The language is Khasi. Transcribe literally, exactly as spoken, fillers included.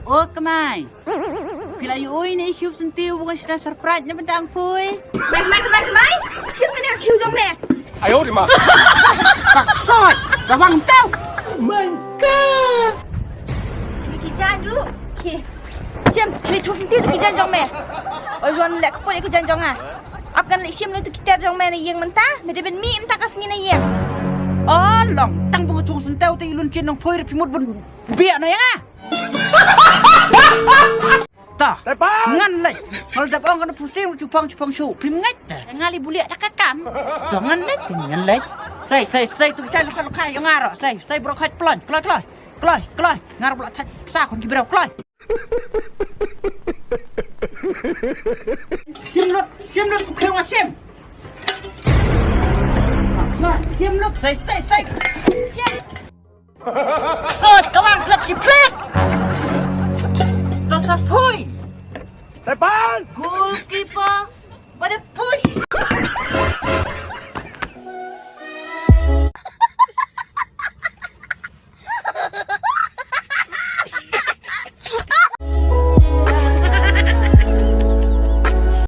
O kmai. Phi la ïohi ne i khiew syntiew ba nga shna surprise na bynta phi? Kmai, kmai, kmai, kmai. Shim kane ka khiew jong me. Ayo di ma. Ka soi. Ka bang tau. My God. Ki jan ruh. Ki. Shim, kine khiew syntiew ki jan jong me. Oi, wan leh kput ki jan jong nga. Ap kan leh shim ruh ki ter jong me na ïing mynta. Me dei ban mih mynta ka sngi na ïing. O long, tang ba nga khiew syntiew te i lun chin nongpoi ruh phi mut ban biak na ïa nga. Ta. Tepan! Ngan leit. Kalau dak ong kana pusing chupang chupang shu. Phim ngeit te. Ngali buliak dak kam. To ngan leit, ngan leit. Sai, sai, sai tu chai lokha lokha ïa nga ro. Sai, sai bro khai plon. Kloi, kloi. Kloi, kloi. Ngar bla thaj sa kon ki bro kloi. Shim lut, shim lut ku khrew nga shim. Shim lut, sai, sai, sai. Shim. Sot, ka bang, klet, ki plet. To sa pui. Tepan! Goalkeeper, pada push.